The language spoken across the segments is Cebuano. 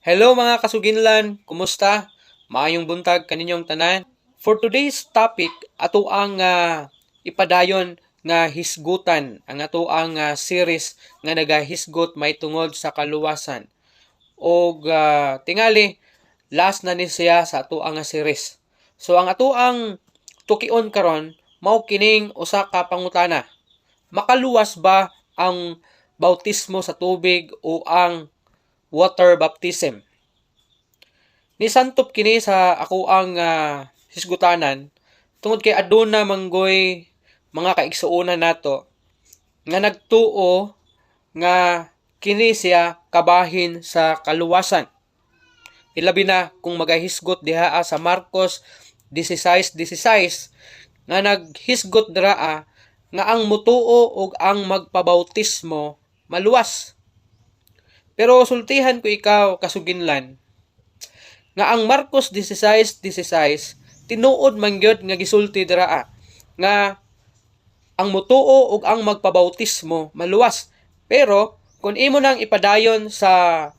Hello, mga kasuginlan, kumusta? Maayong buntag kaninyong tanan. For today's topic, ato ang ipadayon nga hisgutan ang ato ang series nga nagahisgot may tungod sa kaluwasan. Og tingali last na ni siya sa ato ang series. So ang ato ang tukion karon mao kining usa ka pangutana. Makaluwas ba ang bautismo sa tubig o ang water baptism? Nisantop kini sa ako ang hisgutanan tungod kay aduna manggoy mga kaigsuonan nato nga nagtuo nga kini siya kabahin sa kaluwasan. Ilabi na kung magahisgot diha sa Marcos 16:16 nga naghisgot diraa nga ang mutuo ug ang magpabautismo maluwas. Pero sultihan ko ikaw, kasuginlan, nga ang Marcos 16:16 tinuod man gyud nga gisulti diraa nga ang mutuo ug ang magpabautismo maluwas. Pero kung imo nang ipadayon sa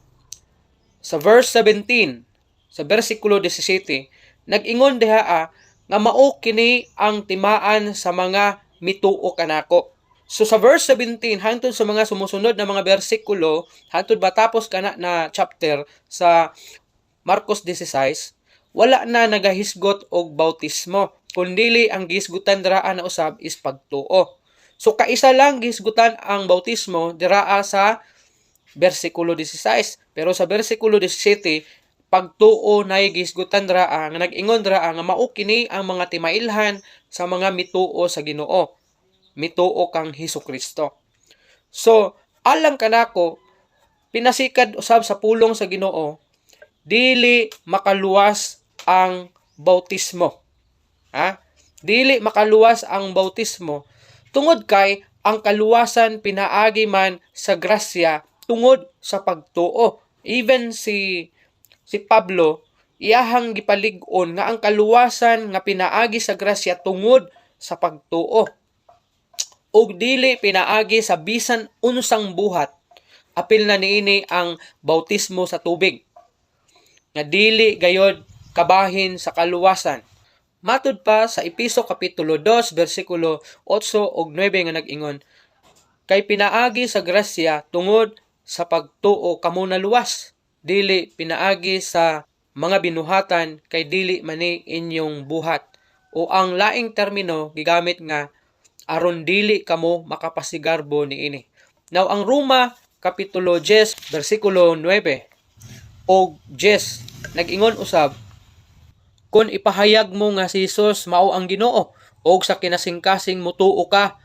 verse 17 sa bersikulo 17, nag-ingon diha nga mao kini ang timaan sa mga mituo kanako. So sa verse 17 hangtod sa mga sumusunod na mga bersikulo, hangtod matapos kana na chapter sa Marcos 16, wala na nagahisgot og bautismo, kundili ang gihisgutan diraa na usab is pagtuo. So kaisa lang gihisgutan ang bautismo diraa sa bersikulo 16, pero sa bersikulo 17 pagtuo nay gihisgutan diraa nga nag-ingon diraa nga mao kini ang mga timailhan sa mga mituo sa Ginoo, mituo kang Hesus Kristo. So, alang kanako, pinasikad usab sa pulong sa Ginoo, dili makaluwas ang bautismo. Ha? Dili makaluwas ang bautismo tungod kay ang kaluwasan pinaagi man sa grasya tungod sa pagtuo. Even si Pablo, iyahang gipalig-on nga ang kaluwasan nga pinaagi sa grasya tungod sa pagtuo ug dili pinaagi sa bisan unsang buhat, apil na niini ang bautismo sa tubig nga dili gayod kabahin sa kaluwasan. Matud pa sa Epeso kapitulo 2 bersikulo 8 ug 9 nga nag-ingon, "Kay pinaagi sa grasya tungod sa pagtuo kamo naluwas, dili pinaagi sa mga binuhatan, kay dili mani inyong buhat," o ang laing termino gigamit nga aron dili kamo makapasigarbo niini. Now ang Roma kapitulo 10 bersikulo 9 og 10 nag-ingon usab, "Kung ipahayag mo nga si Jesus mao ang Ginoo og sa kinasingkasing mutuo ka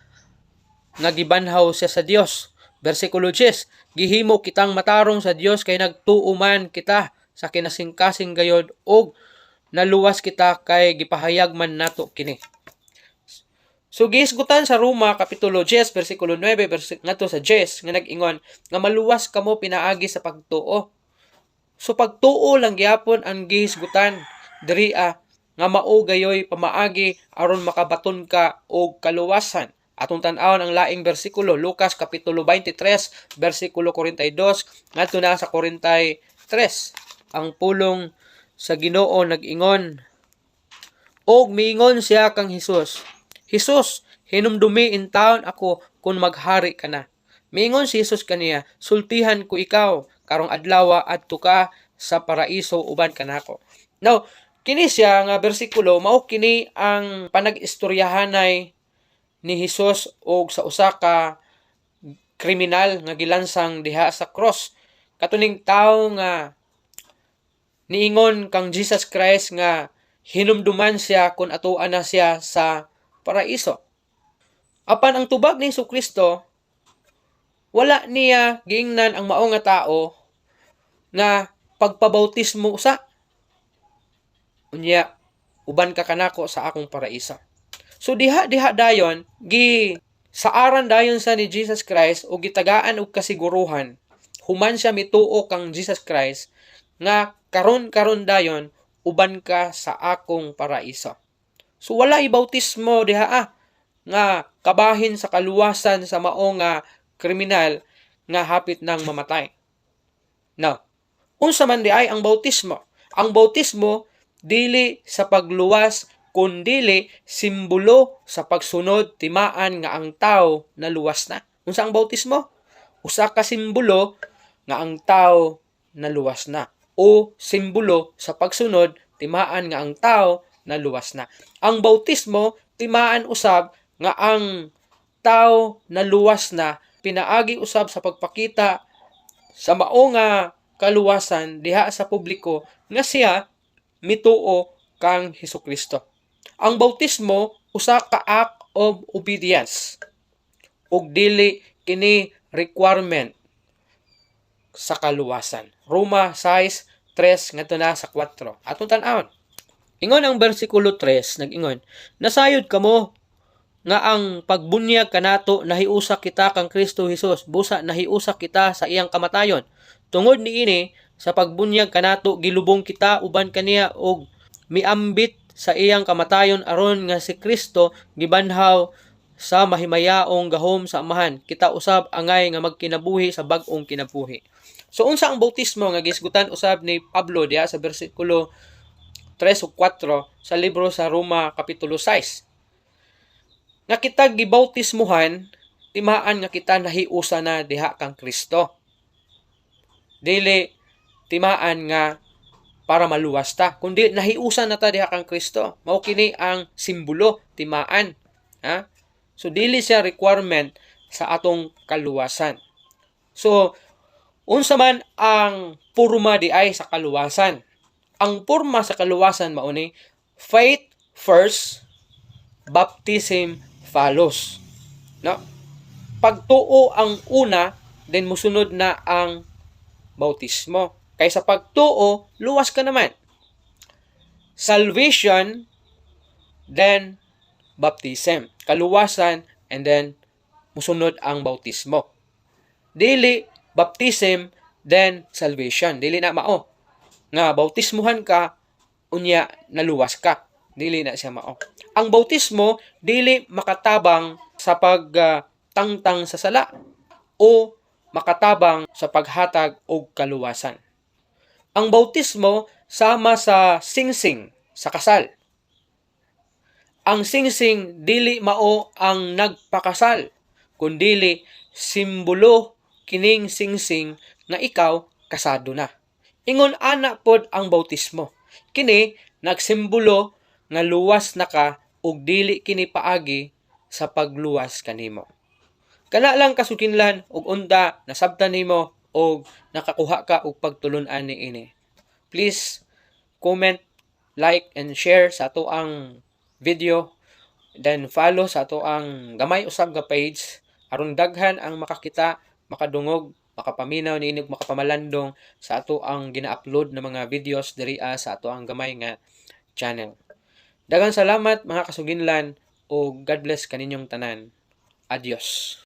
nga gibanhaw siya sa Dios." Bersikulo 10, gihimo kitang matarong sa Dios kay nagtuo man kita sa kinasingkasing gayod og naluwas kita kay gipahayag man nato kini. So gihisgutan sa Roma kapitulo 10 bersikulo 9 ngadto sa 10 nga nag-ingon nga maluwas kamo pinaagi sa pagtuo. So pagtuo lang gyapon ang gihisgutan diri'a nga mao gayoy pamaagi aron makabaton ka og kaluwasan. Atong tan-awon ang laing bersikulo, Lucas kapitulo 23 bersikulo 42 ngadto na sa 43. Ang pulong sa Ginoo nag-ingon, "Og miingon siya kang Hesus, 'Hesus, hinumdumi intawon ako kung maghari ka na.' Miingon si Jesus kaniya, 'Sultihan ko ikaw, karong adlaw adto ka sa paraiso uban kanako.'" Now, kini siya nga bersikulo mao kini ang panag-istoryahanay ni Hesus og sa usa ka kriminal nga gilansang diha sa cross. Katuning tawo nga niingon kang Jesus Christ nga hinumduman siya kung atoan na siya sa paraiso. Apan ang tubag ni Kristo, wala niya giingnan ang mao nga tao nga pagpabautismo usa. Unya, uban ka kanako sa akong paraiso. So diha diha dayon gi saaran dayon sa ni Jesus Christ o gitagaan og kasiguruhan human siya mituo kang Jesus Christ nga karon karon dayon uban ka sa akong paraiso. So wala bautismo diha nga kabahin sa kaluwasan sa mao nga kriminal nga hapit nang mamatay. Now, Unsa man diay ang bautismo? Ang bautismo dili sa pagluwas kundili simbolo sa pagsunod timaan nga ang tao naluwas na. Unsa ang bautismo? Usa ka simbolo nga ang tao naluwas na o simbolo sa pagsunod timaan nga ang tao naluwas na. Ang bautismo timaan usab nga ang tao naluwas na pinaagi usab sa pagpakita sa mao nga kaluwasan diha sa publiko nga siya mituo kang Hesukristo. Ang bautismo usa ka act of obedience ug dili kini requirement sa kaluwasan. Roma 6:3 ngadto na sa 4. Atong tan-awon. Ingon ang bersikulo 3, nag-ingon, "Nasayod kamo nga ang pagbunyag kanato nahiusa kita kang Kristo Hesus, busa nahiusa kita sa iyang kamatayon. Tungod niini, sa pagbunyag kanato gilubong kita uban kaniya og miambit sa iyang kamatayon, aron nga si Kristo gibanhaw sa mahimayaong gahom sa Amahan, kita usab angay nga magkinabuhi sa bag-ong kinabuhi." So unsa ang bautismo nga gisgutan usab ni Pablo diha sa bersikulo 3 ug 4 sa libro sa Roma kapitulo 6? Nga kita gibautismuhan timaan nga kita nahiusa na diha kang Kristo. Dili timaan nga para maluwas ta, kundi nahiusa na ta diha kang Kristo. Mao kini ang simbolo timaan. Ha? So dili siya requirement sa atong kaluwasan. So unsa man ang porma diay sa kaluwasan? Ang porma sa kaluwasan mao ni faith first, baptism follows. No? Pagtuo ang una, then musunod na ang bautismo. Kay sa pagtuo, luwas ka naman. Salvation, then baptism. Kaluwasan, and then musunod ang bautismo. Dili baptism, then salvation. Dili na mao nga bautismuhan ka, unya naluwas ka. Dili na siya mao. Ang bautismo dili makatabang sa pagtangtang sa sala o makatabang sa paghatag og kaluwasan. Ang bautismo sama sa singsing sa kasal. Ang singsing dili mao ang nagpakasal, kundili simbolo kining singsing nga ikaw kasado na. Ingon ana pod ang bautismo. Kini nagsimbolo nga luwas na ka ug dili kini paagi sa pagluwas kanimo. Kana lang, kasuginlan, ug unta nasabtan nimo og nakakuha ka og pagtulun-an niini. Please comment, like and share sa atoang video, then follow sa atoang gamay usab nga page aron daghan ang makakita, makadungog, makapaminaw niini ug makapamalandong sa atoang gina-upload na mga videos diri sa atoang gamay nga channel. Daghang salamat, mga kasuginlan, ug God bless kaninyong tanan. Adios.